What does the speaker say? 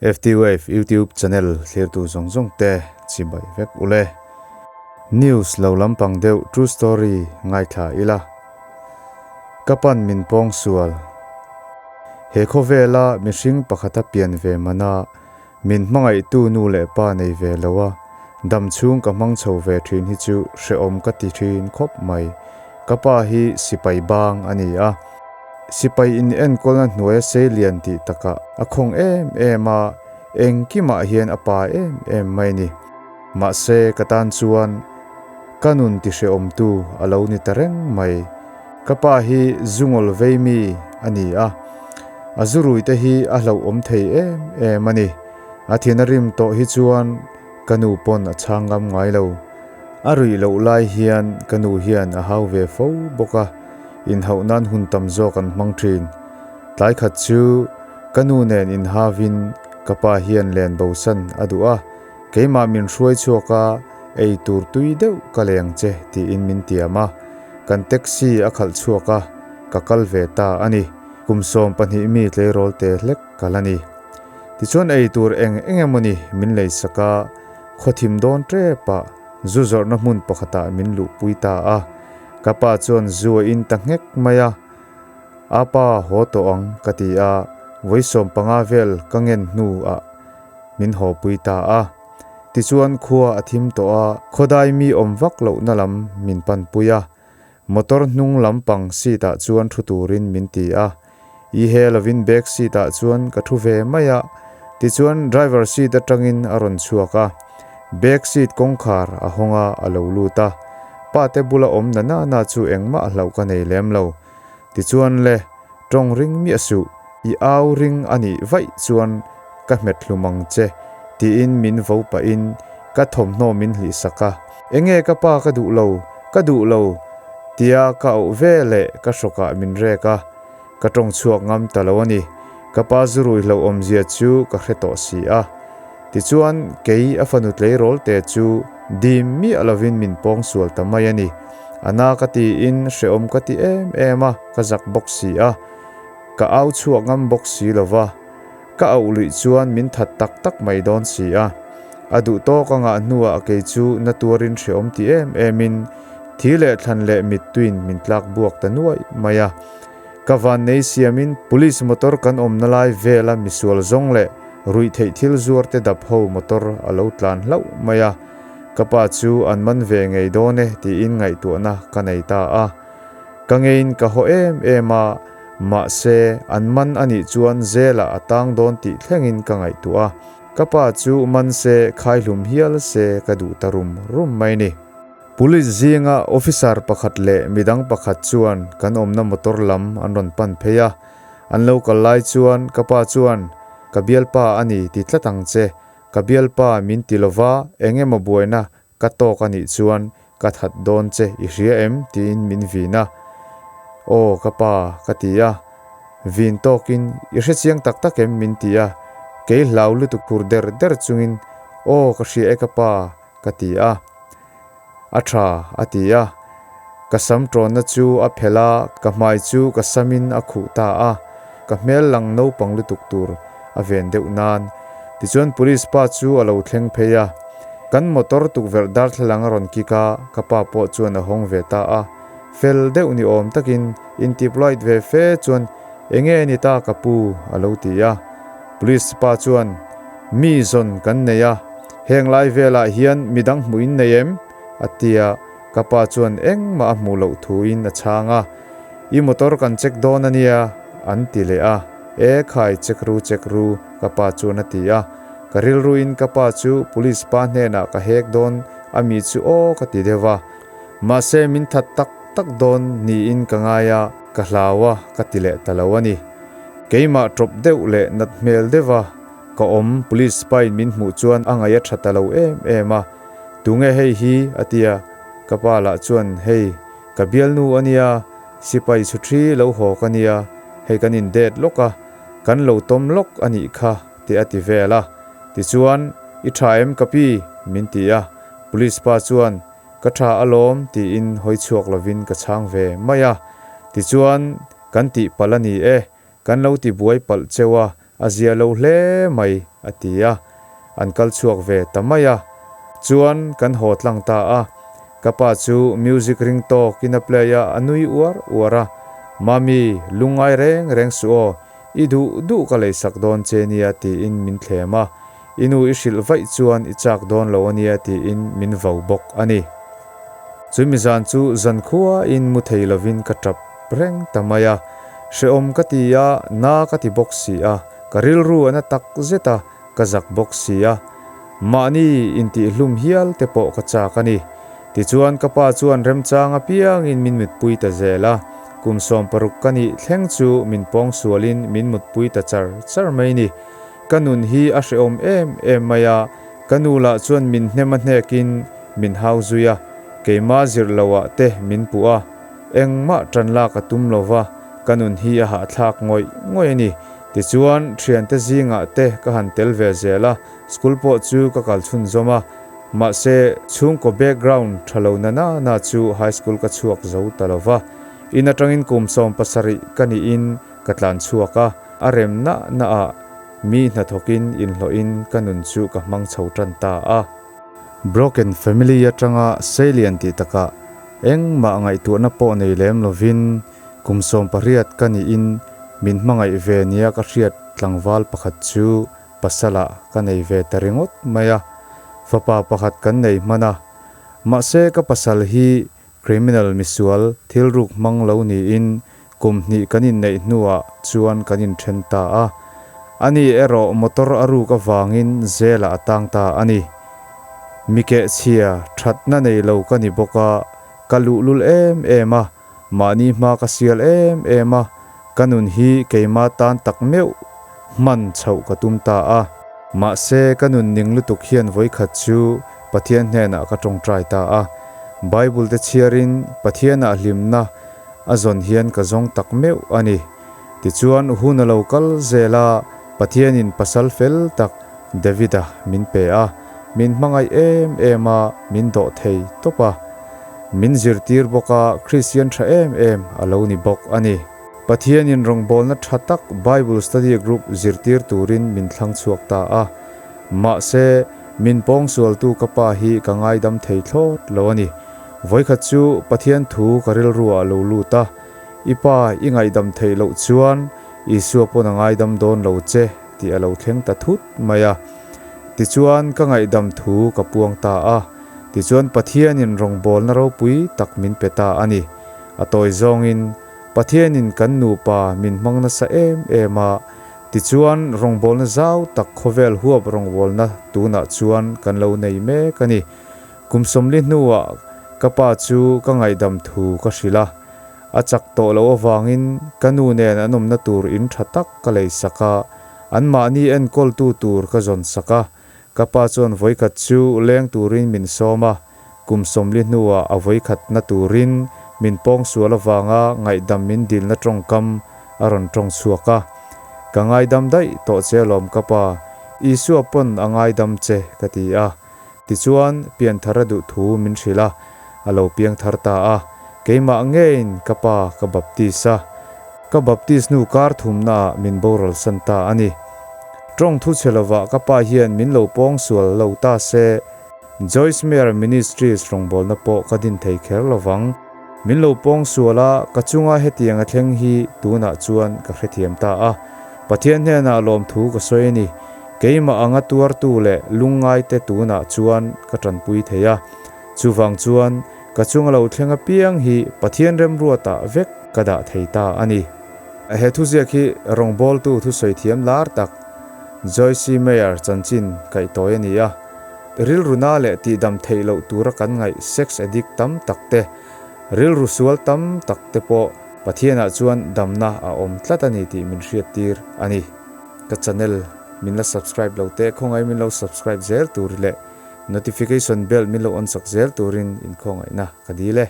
FT Wave YouTube channel thlirtu zawng zawng te chibai vek ule. News lo lampang deuh true story ngaithla ila. Ka pan min pawng sual. He khawvela mihring pakhata pian ve mana min hmangaihtu nu leh pa nei ve lo a, dam chhung ka hmang chho ve thin hi chu hrehawm ka ti thin khawp mai. Ka pa hi sipai bang a ni a, sipai in enkawlna hnuaia sei lian tih takah a khawng em em a, engkimah hian a pa em em mai ni. Mahse ka tan chuan ka nun ti hrehawmtu a lo ni ta reng mai. Ka pa hi zungawl vei mi a ni a, a zurui te hi a hlauhawm thei em em a ni. A thin a rim tawh hi chuan ka nu pawn a chhang ngam ngai lo. A ruih loh lai hian ka nu hian a hau ve fo bawk a, inhauh nan hun tam zawk an hmang thin. Tlai khat chu ka nu nen inhavin ka pa hian len bosan a duh a, keimah min hruai chhuak a, ei tur tui deuh ka leng che tiin min tiam a, kan taxi a khalh chhuak a, ka kal ve ta a ni. Kum 12 mi tleirawl te hlek ka la ni. Tichuan ei tur eng eng emawni min lei sak a, Khawthim dawn tep ah zu zawrhna hmun pakhatah min luhpui ta a, ka pa chuan zu a in ta nghek mai a, A pa haw tawh ang ka ti a, vawi 15 vel ka ngen hnu ah min hawpui ta a. Tichuan khua a thim tawh a, khawdai mi awm vak lohna lam min panpui a, motor hnung lampang seat ah chuan thu turin min ti a, I he lovin back seat ah chuan ka thu ve mai a, tichuan driver seat atangin a rawn chhuak a, back seat kawngkhar a hawng a, a lo lut a, pa te bula awm na na na chu engmah hlauh ka nei lem lo. Tichuan le, tawng ring miah suh, i au ring a nih vaih chuan ka hmet hlum ang che, tiin min vo pahin ka thawmhnaw min hlih sak a. Enge ka pa ka duh lo, ka duh lo, tia ka auh ve leh ka hrawkah min rek a. Ka tawng chhuak ngam ta lo a ni. Ka pa zurui hlauhawmzia chu ka hre tawh si a. Tichuan, kei a fanu tleirawl te chu dim miah lovin min pawng sual ta mai a ni. A na ka tiin hrehawm ka ti em em a, ka zak bawk si a. Ka au chhuak ngam bawk si lo va. Ka auh luih chuan min that tak tak mai dawn si a. A duh tawk a ngah hnuah kei chu na tuarin hrehawm ti em emin thi leh thlan leh mittuin min tlak buak ta nuaih mai a. Ka van nei siamin police motor kan awmna lai vela misual zawng leh ruih theih thil zuar te dap ho motor a lo tlan hlauh mai a. Ka pa chu an man ve ngei dawn e tiin ngaihtuahna ka nei ta a. Ka ngeiin ka haw em em a, mahse an man a nih chuan zelah a tang dawn tih thlengin ka ngaihtuah a. Ka pa chu man se khaihlum hial se ka duh ta rum rum mai ni. Police zinga officer pakhat leh midang pakhat chuan kan awmna motor lam an rawn pan phei a, an lo kal lai chuan ka pa chuan, Ka bialpa a ni ti tlat ang che, ka bialpa min ti lova eng emaw buaina ka tawk a nih chuan ka that dawn che i hria em? tiin min vin a. Aw ka pa ka ti a, vin tawkin i hre chiang tak tak em min ti a, kei hlau lutuk khur der der chungin aw ka hria e ka pa ka ti a. A tha, a ti a. Ka sam tawnna chu a phelh a, ka hmai chu ka samin a khuh ta a. Ka hmel lang naupang lutuk tur a ven deuh nan. Tichuan police pa chu a lo thleng phei a. Kan motor tukverh darthlalang a rawn kik a, ka pa pawh chuan a hawng ve ta a. Fel deuh ni awm takin intiploit ve fe chuan enge ni ta ka pu a lo ti a. Police pa chuan mi zawn kan nei a. Heng lai velah hian midang hmuh in nei em? a ti a, ka pa chuan engmah a hmuh loh thuin a chhang a. I motor kan check dawn a nia, an ti leh a. E khai, check ru, check ru, ka pa chuan a ti a. Ka rilruin ka pa chu police pa hnenah ka hek dawn a mi chu aw ka ti deuh a. Mahse min that tak tak dawn niin ka ngai a, ka hlau a, ka ti leh ta lo a ni. Keimah tawp deuh leh nat hmel deuh a. Ka awm, police pain min hmuh chuan a ngaih a tha ta lo em em a, Tunge hei hi? a ti a, ka pa lah chuan, Hei, ka bialnu a nia, sipai chhuthri lo haw ka nia, hei kan in det lawk a, kan lo tawm lawk a nih kha, te a ti vel a. Tichuan, I tha em ka pi? min ti a, police pa chuan, Ka tha alawm, tiin hawi chhuak lovin ka chhang ve mai a. Tichuan, Kan tih palh a ni e, kan lo ti buai palh cheu a. A zia lo hle mai, a ti a. An kal chhuak ve ta mai a. Chuan kan haw tlang ta a. Ka pa chu music ring tawk in a play a, a nui uar uar a. Mami, lungngai reng reng suh aw, i duh duh ka leisak dawn che nia tiin min thlem a. I nu i hrilh vaih chuan i chak dawn lo a nia tiin min vau bawk a ni. Chumi zan chu zankhuain mu thei lovin ka tap reng ta mai a. Hrehawm ka ti a, na ka ti bawk si a, ka rilru a na tak zet a, ka zak bawk si a. Mahni intihhlum hial te pawh ka chak a ni. Tichuan ka pa chuan remchang apiangin min mutpui ta zel a, kum 16 ka nih thleng chu min pawngsualin min mutpui ta char char mai ni. Ka nun hi a hrehawm em em mai a, ka nu lah chuan min hnem a hnekin min hau zui a, keimah zirh loah te min puh a, engmah tan lak a tum lo va, ka nun hi a hahthlak ngawih ngawih a ni. Tichuan, thiante zingah te ka han tel ve zel a, school pawh chu ka kal chhunzawm a, mahse, chhungkaw background tha lo na na na chu high school ka chhuak zo ta lo va, in atangin kum 17 ka niin Ka tlan chhuak a, a rem na na ah mi hnathawkin inhlawhin ka nun chu ka hmang chho tan ta a. Broken family atanga seilian tih takah engmah ngaihtuahna pawh nei lem lovin kum 18 ka niin min hmangaih ve nia ka hriat tlangval pakhat chu pasalah ka nei ve ta ringawt mai a, fapa pakhat kan nei hman a. Mahse ka pasal hi Criminal misual thil ruk hmang lo niin kum hnih kan inneih hnuah chuan kan inthen ta a. Ani erawh motor a ruk avangin zelah a tang ta a ni. Mi kehchhia thatna nei lo ka ni bawk a, ka luhlul em em a, mahni hma ka sial em em a, ka nun hi keima tan tak meuh hman chhoh ka tum ta a. Mahse ka nun ning lutuk hian vawikhat chu Pathian hnenah ka tawngtai ta a. Bible te chhiarin Pathianah hlimna a zawn hian ka zawng tak meuh a ni. Tichuan hun a lo kal zel a, Pathianin pasal fel tak David-a min pe a, min hmangaih em em a, min dawh thei tawp a. Min zirtir bawk a, Kristian tha em em a lo ni bawk a ni. Pathianin rawngbawlna tha tak Bible Study Group zirtir turin min thlang chhuak ta a. Mahse, min pawngsualtu ka pa hi ka ngaidam thei thlawt lo a ni. Vawikhat chu Pathian thu ka rilruah lo lut a, I pa i ngaihdam theih loh chuan Isua pawn a ngaidam dawn lo che tih a lo thleng ta thut mai a. Tichuan ka ngaihdam thu ka puang ta a, tichuan Pathianin rawngbawlna ropui tak min pe ta a ni. A tawi zawngin Pathianin kan nupa min hmang nasa em em a, Tichuan, rawngbawlna zau tak khawvel huap rawngbawlna tunah chuan kan lo nei mek a ni. Kum 40 hnuah ka pa chu ka ngaihdam thu ka hrilh a. A chak tawh loh avangin ka nu nen an awmna tur in tha tak ka leisak a, anmahni enkawltu tur ka zawn sak a. Ka pa chuan vawikhat chu leng turin min sawm a, kum 40 hnuah a vawikhatna turin min pawngsual avanga ngaihdam min dilna tawngkam a rawn tawng chhuak a. Ka ngaidam daih tawh che alawm ka pa, Isua pawn a ngaidam che ka ti a. Tichuan pianthar a duh thu min hrilh a, a lo piangthar ta a. Keimah ngeiin ka pa ka baptis a, ka baptis hnu kar thumnaah min boral san ta a ni. Tawng thu chhe lovah ka pa hian min lo pawngsual lo ta se, Joyce Meyer Ministries rawngbawlna pawh ka din thei kher lovang. Min lo pawngsual a, ka chunga hetiang a thleng hi tunah chuan ka hrethiam ta a. Pathian hnenah lawmthu ka sawi a ni. Keimah anga tuartu leh lungngaite tunah chuan ka tanpui thei a. Chuvang chuan ka chunga lo thleng apiang hi Pathian remruatah vek ka dah thei ta a ni. He thuziak hi rawngbawltu thusawi thiam lar tak Joyce Meyer chanchin kaihtawi a ni a. Rilru na leh tihdam theih loh tura kan ngaih sex addict tam tak te, rilru sual tam tak te pawh Pathianah chuan damna a awm tlat a ni tih min hriattir a ni. Ka channel min la subscribe lo te khawngaih min lo subscribe zel tur leh notification bell min lo on sak zel turin inkhawngaihna ka dil e.